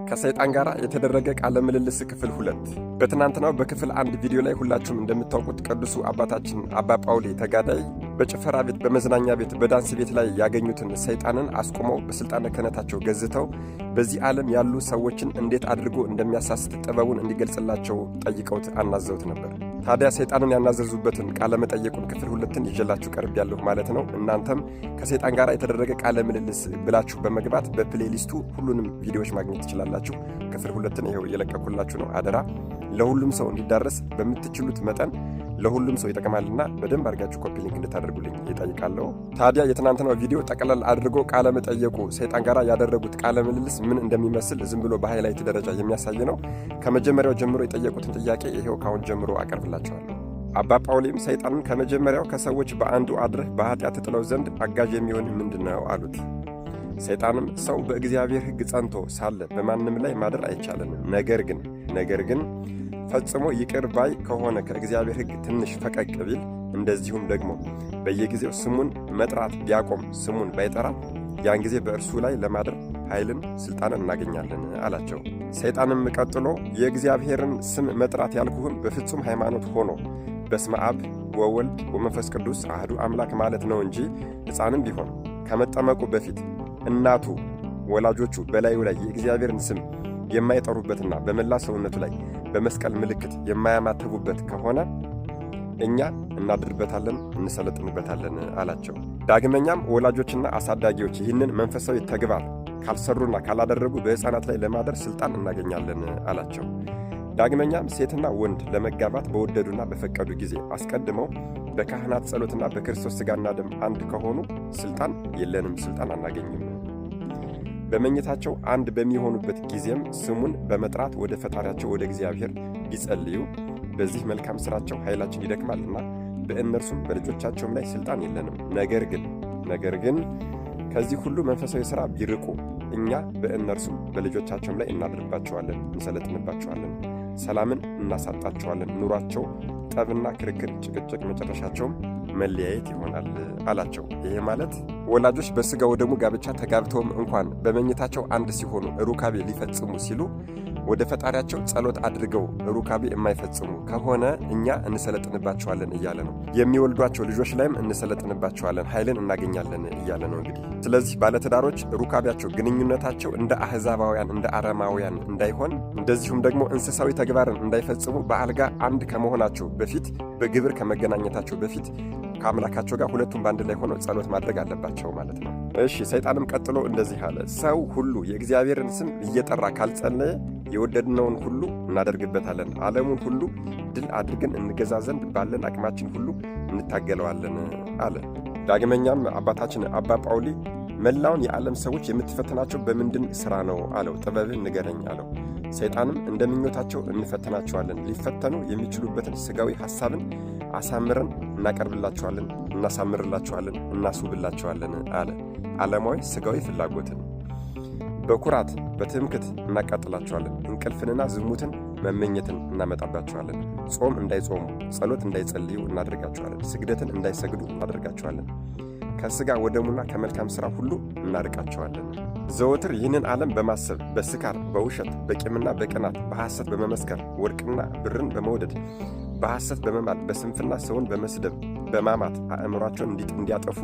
ከሰይጣን ጋር የተደረገ ቃለ ምልልስ ክፍል 2። በትናንትናው በክፍል 1 ቪዲዮ ላይ ሁላችሁም እንደምታውቁት ቅዱሱ አባታችን አባ ጳውሊ ተጋዳይ በጭፈራ ቤት፣ በመዝናኛ ቤት፣ በዳንስ ቤት ላይ ያገኙትን ሰይጣንን አስቆመው በስልጣነ ክህነታቸው ገዝተው በዚህ ዓለም ያሉ ሰዎችን እንዴት አድርጎ እንደሚያሳስት ጥበቡን እንዲገልጽላቸው ጠይቀውት አናዘውት ነበር። ታዲያ ሰይጣንን ያናዘዙበትን ቃለ መጠየቁን ክፍል 2ን ይዤላችሁ ቀርቤያለሁ ማለት ነው። እናንተም ከሰይጣን ጋር የተደረገ ቃለ ምልልስ ብላችሁ በመግባት በ playlist ኡ ሁሉንም ቪዲዮዎች ማግኘት ትችላላችሁ። ክፍል 2ን ይኸው እየለቀኩላችሁ ነው። አደራ ለሁሉም ሰው እንዲዳረስ በምትችሉት መጠን ለሁሉም ሰው ይጠቅማልና በደንብ አድርጋችሁ copy link እንድታደርጉልኝ እጠይቃለሁ። ታዲያ የትናንትናው ቪዲዮ ጠቅለል አድርጎ ቃለ መጠየቁ ሰይጣን ጋር ያደረጉት ቃለ ምልልስ ምን እንደሚመስል ዝም ብሎ በ highlight ደረጃ የሚያሳይ ነው። ከመጀመሪያው ጀምሮ የጠየቁትን ጥያቄ ይሄው ካሁን ጀምሮ አቀርብላችኋለሁ። አባ ጳውሊም ሰይጣንን ከመጀመሪያው ከሰዎች በአንዱ አድረህ በኃጢአት ትጥለው ዘንድ አጋዥ የሚሆንህ ምንድን ነው አሉት። ሰይጣንም ሰው በእግዚአብሔር ሕግ ጸንቶ ሳለ በማንም ላይ ማደር አይቻለንም፣ ነገር ግን ፈጽሞ ይቅር ባይ ከሆነ ከእግዚአብሔር ሕግ ትንሽ ፈቀቅ ቢል፣ እንደዚሁም ደግሞ በየጊዜው ስሙን መጥራት ቢያቆም፣ ስሙን ባይጠራ፣ ያን ጊዜ በእርሱ ላይ ለማደር ኃይልን ሥልጣንን እናገኛለን አላቸው። ሰይጣንም ቀጥሎ የእግዚአብሔርን ስም መጥራት ያልኩህም በፍጹም ሃይማኖት ሆኖ በስመ አብ ወወልድ ወመንፈስ ቅዱስ አህዱ አምላክ ማለት ነው እንጂ ሕፃንም ቢሆን ከመጠመቁ በፊት እናቱ ወላጆቹ በላዩ ላይ የእግዚአብሔርን ስም የማይጠሩበትና በመላ ሰውነቱ ላይ በመስቀል ምልክት የማያማትቡበት ከሆነ እኛ እናድርበታለን፣ እንሰለጥንበታለን አላቸው። ዳግመኛም ወላጆችና አሳዳጊዎች ይህንን መንፈሳዊ ተግባር ካልሰሩና ካላደረጉ በሕፃናት ላይ ለማደር ሥልጣን እናገኛለን አላቸው። ዳግመኛም ሴትና ወንድ ለመጋባት በወደዱና በፈቀዱ ጊዜ አስቀድመው በካህናት ጸሎትና በክርስቶስ ሥጋና ደም አንድ ከሆኑ ሥልጣን የለንም፣ ሥልጣን አናገኝም። በመኝታቸው አንድ በሚሆኑበት ጊዜም ስሙን በመጥራት ወደ ፈጣሪያቸው ወደ እግዚአብሔር ቢጸልዩ በዚህ መልካም ሥራቸው ኃይላችን ይደክማልና በእነርሱም በልጆቻቸውም ላይ ሥልጣን የለንም። ነገር ግን ከዚህ ሁሉ መንፈሳዊ ሥራ ቢርቁ እኛ በእነርሱም በልጆቻቸውም ላይ እናድርባቸዋለን፣ እንሰለጥንባቸዋለን፣ ሰላምን እናሳጣቸዋለን። ኑሯቸው ጠብና ክርክር፣ ጭቅጭቅ፣ መጨረሻቸውም መለያየት ይሆናል አላቸው። ይሄ ማለት ወላጆች በሥጋ ወደሙ ጋብቻ ተጋብተውም እንኳን በመኝታቸው አንድ ሲሆኑ ሩካቤ ሊፈጽሙ ሲሉ ወደ ፈጣሪያቸው ጸሎት አድርገው ሩካቤ የማይፈጽሙ ከሆነ እኛ እንሰለጥንባቸዋለን እያለ ነው። የሚወልዷቸው ልጆች ላይም እንሰለጥንባቸዋለን፣ ኃይልን እናገኛለን እያለ ነው። እንግዲህ ስለዚህ ባለትዳሮች ሩካቤያቸው፣ ግንኙነታቸው እንደ አሕዛባውያን እንደ አረማውያን እንዳይሆን፣ እንደዚሁም ደግሞ እንስሳዊ ተግባርን እንዳይፈጽሙ በአልጋ አንድ ከመሆናቸው በፊት፣ በግብር ከመገናኘታቸው በፊት ከአምላካቸው ጋር ሁለቱም በአንድ ላይ ሆነው ጸሎት ማድረግ አለባቸው ማለት ነው። እሺ፣ ሰይጣንም ቀጥሎ እንደዚህ አለ። ሰው ሁሉ የእግዚአብሔርን ስም እየጠራ ካልጸለየ የወደድነውን ሁሉ እናደርግበታለን። ዓለሙን ሁሉ ድል አድርገን እንገዛ ዘንድ ባለን አቅማችን ሁሉ እንታገለዋለን አለ። ዳግመኛም አባታችን አባ ጳውሊ መላውን የዓለም ሰዎች የምትፈትናቸው በምንድን ሥራ ነው አለው። ጥበብህን ንገረኝ አለው። ሰይጣንም እንደ ምኞታቸው እንፈትናቸዋለን። ሊፈተኑ የሚችሉበትን ሥጋዊ ሐሳብን አሳምረን እናቀርብላቸዋለን፣ እናሳምርላቸዋለን፣ እናስውብላቸዋለን አለ። ዓለማዊ ሥጋዊ ፍላጎትን በኩራት በትምክት እናቃጥላቸዋለን። እንቅልፍንና ዝሙትን መመኘትን እናመጣባቸዋለን። ጾም እንዳይጾሙ፣ ጸሎት እንዳይጸልዩ እናደርጋቸዋለን። ስግደትን እንዳይሰግዱ እናደርጋቸዋለን። ከሥጋ ወደሙና ከመልካም ሥራ ሁሉ እናርቃቸዋለን። ዘወትር ይህንን ዓለም በማሰብ፣ በስካር፣ በውሸት፣ በቂምና በቅናት፣ በሐሰት በመመስከር፣ ወርቅና ብርን በመውደድ፣ በሐሰት በመማል፣ በስንፍና ሰውን በመስደብ፣ በማማት አእምሯቸውን እንዲያጠፉ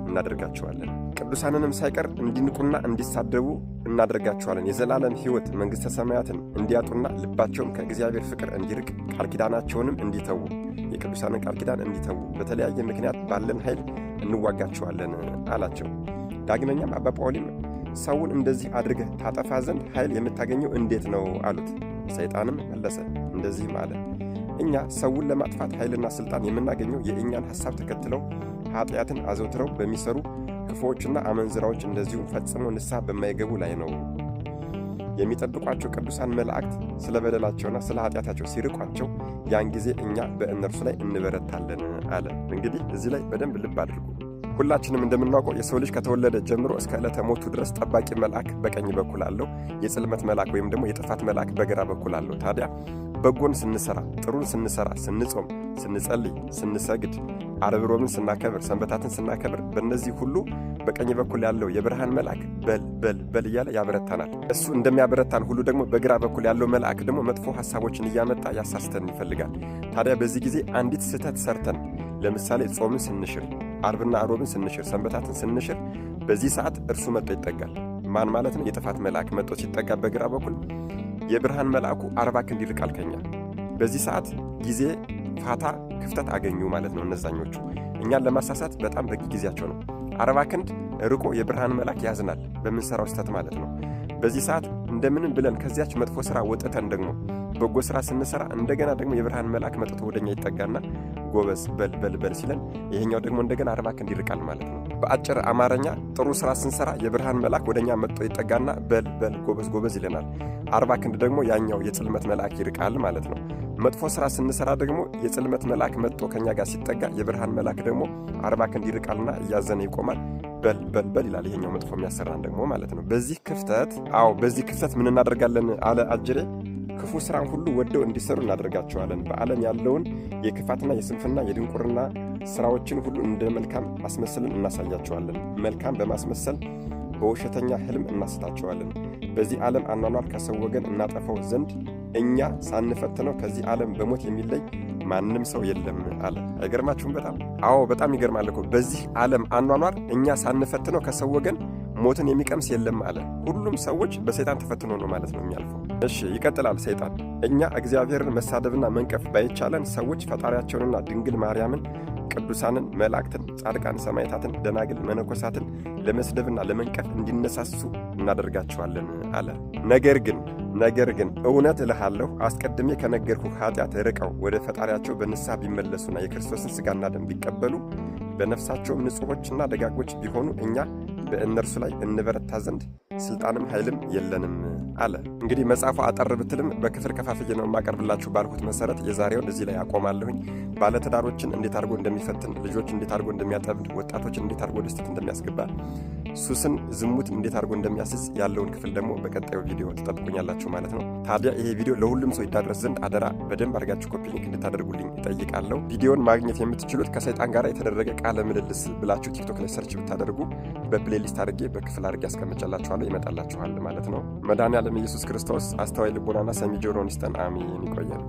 እናደርጋቸዋለን። ቅዱሳንንም ሳይቀር እንዲንቁና እንዲሳደቡ እናደርጋቸዋለን። የዘላለም ሕይወት መንግሥተ ሰማያትን እንዲያጡና ልባቸውም ከእግዚአብሔር ፍቅር እንዲርቅ፣ ቃል ኪዳናቸውንም እንዲተዉ፣ የቅዱሳንን ቃል ኪዳን እንዲተዉ በተለያየ ምክንያት ባለን ኃይል እንዋጋቸዋለን አላቸው። ዳግመኛም አባ ጳውሊም ሰውን እንደዚህ አድርገህ ታጠፋ ዘንድ ኃይል የምታገኘው እንዴት ነው አሉት። ሰይጣንም መለሰ እንደዚህም አለ። እኛ ሰውን ለማጥፋት ኃይልና ሥልጣን የምናገኘው የእኛን ሐሳብ ተከትለው ኃጢአትን አዘውትረው በሚሰሩ ክፉዎችና አመንዝራዎች እንደዚሁም ፈጽመው ንስሐ በማይገቡ ላይ ነው። የሚጠብቋቸው ቅዱሳን መላእክት ስለ በደላቸውና ስለ ኃጢአታቸው ሲርቋቸው ያን ጊዜ እኛ በእነርሱ ላይ እንበረታለን አለ። እንግዲህ እዚህ ላይ በደንብ ልብ አድርጉ። ሁላችንም እንደምናውቀው የሰው ልጅ ከተወለደ ጀምሮ እስከ ዕለተ ሞቱ ድረስ ጠባቂ መልአክ በቀኝ በኩል አለው። የጽልመት መልአክ ወይም ደግሞ የጥፋት መልአክ በግራ በኩል አለው። ታዲያ በጎን ስንሰራ፣ ጥሩን ስንሰራ፣ ስንጾም፣ ስንጸልይ፣ ስንሰግድ፣ ዓርብ ሮብን ስናከብር፣ ሰንበታትን ስናከብር፣ በእነዚህ ሁሉ በቀኝ በኩል ያለው የብርሃን መልአክ በል በል በል እያለ ያበረታናል። እሱ እንደሚያበረታን ሁሉ ደግሞ በግራ በኩል ያለው መልአክ ደግሞ መጥፎ ሐሳቦችን እያመጣ ያሳስተን ይፈልጋል። ታዲያ በዚህ ጊዜ አንዲት ስህተት ሰርተን፣ ለምሳሌ ጾምን ስንሽር፣ ዓርብና ሮብን ስንሽር፣ ሰንበታትን ስንሽር፣ በዚህ ሰዓት እርሱ መጥቶ ይጠጋል። ማን ማለት ነው? የጥፋት መልአክ መጥቶ ሲጠጋ በግራ በኩል የብርሃን መልአኩ 40 ክንድ ይርቃል ከኛ። በዚህ ሰዓት ጊዜ ፋታ ክፍተት አገኙ ማለት ነው። እነዛኞቹ እኛን ለማሳሳት በጣም በቂ ጊዜያቸው ነው። 40 ክንድ ርቆ የብርሃን መልአክ ያዝናል በምንሰራው ስህተት ማለት ነው። በዚህ ሰዓት እንደምንም ብለን ከዚያች መጥፎ ስራ ወጥተን ደግሞ በጎ ስራ ስንሰራ እንደገና ደግሞ የብርሃን መልአክ መጥቶ ወደኛ ይጠጋና ጎበዝ በል በል በል ሲለን ይሄኛው ደግሞ እንደገና 40 ክንድ ይርቃል ማለት ነው። በአጭር አማርኛ ጥሩ ስራ ስንሰራ የብርሃን መልአክ ወደኛ መጥቶ ይጠጋና በል በል ጎበዝ ጎበዝ ይለናል። 40 ክንድ ደግሞ ያኛው የጽልመት መልአክ ይርቃል ማለት ነው። መጥፎ ስራ ስንሰራ ደግሞ የጽልመት መልአክ መጥቶ ከኛ ጋር ሲጠጋ የብርሃን መልአክ ደግሞ 40 ክንድ ይርቃልና እያዘነ ይቆማል። በል በል በል ይላል ይሄኛው መጥፎ የሚያሰራን ደግሞ ማለት ነው። በዚህ ክፍተት አዎ በዚህ ክፍተት ምን እናደርጋለን አለ አጅሬ? ክፉ ስራን ሁሉ ወደው እንዲሰሩ እናደርጋቸዋለን። በዓለም ያለውን የክፋትና የስንፍና የድንቁርና ስራዎችን ሁሉ እንደ መልካም አስመስለን እናሳያቸዋለን። መልካም በማስመሰል በውሸተኛ ህልም እናስታቸዋለን። በዚህ ዓለም አኗኗር ከሰው ወገን እናጠፋው ዘንድ እኛ ሳንፈትነው ከዚህ ዓለም በሞት የሚለይ ማንም ሰው የለም አለ። አይገርማችሁም? በጣም አዎ፣ በጣም ይገርማል እኮ። በዚህ ዓለም አኗኗር እኛ ሳንፈትነው ከሰው ወገን ሞትን የሚቀምስ የለም አለ። ሁሉም ሰዎች በሰይጣን ተፈትኖ ነው ማለት ነው የሚያልፈው። እሺ፣ ይቀጥላል ሰይጣን። እኛ እግዚአብሔርን መሳደብና መንቀፍ ባይቻለን ሰዎች ፈጣሪያቸውንና ድንግል ማርያምን፣ ቅዱሳንን፣ መላእክትን፣ ጻድቃን፣ ሰማዕታትን፣ ደናግል፣ መነኮሳትን ለመስደብና ለመንቀፍ እንዲነሳሱ እናደርጋቸዋለን አለ። ነገር ግን እውነት እልሃለሁ አስቀድሜ ከነገርኩህ ኃጢአት ርቀው ወደ ፈጣሪያቸው በንስሐ ቢመለሱና የክርስቶስን ሥጋና ደም ቢቀበሉ፣ በነፍሳቸውም ንጹሖችና ደጋጎች ቢሆኑ፣ እኛ በእነርሱ ላይ እንበረታ ዘንድ ስልጣንም ኃይልም የለንም አለ። እንግዲህ መጽሐፉ አጠር ብትልም በክፍል ከፋፍዬ ነው የማቀርብላችሁ ባልኩት መሰረት የዛሬውን እዚህ ላይ አቆማለሁኝ። ባለትዳሮችን እንዴት አድርጎ እንደሚፈትን፣ ልጆች እንዴት አድርጎ እንደሚያጠምድ፣ ወጣቶችን እንዴት አድርጎ ወደ ስህተት እንደሚያስገባ፣ ሱስን፣ ዝሙት እንዴት አድርጎ እንደሚያስይዝ ያለውን ክፍል ደግሞ በቀጣዩ ቪዲዮ ትጠብቁኛላችሁ ማለት ነው። ታዲያ ይሄ ቪዲዮ ለሁሉም ሰው ይዳረስ ዘንድ አደራ በደንብ አድርጋችሁ copy link እንድታደርጉልኝ እጠይቃለሁ። ቪዲዮን ማግኘት የምትችሉት ከሰይጣን ጋር የተደረገ ቃለ ምልልስ ብላችሁ ቲክቶክ ላይ search ብታደርጉ በ playlist አድርጌ፣ በክፍል አድርጌ አስቀምጬላችኋለሁ፣ ይመጣላችኋል ማለት ነው። መድኃኔዓለም ኢየሱስ ክርስቶስ አስተዋይ ልቦናና ሰሚ ጆሮን ይስጠን። አሜን። ይቆያል።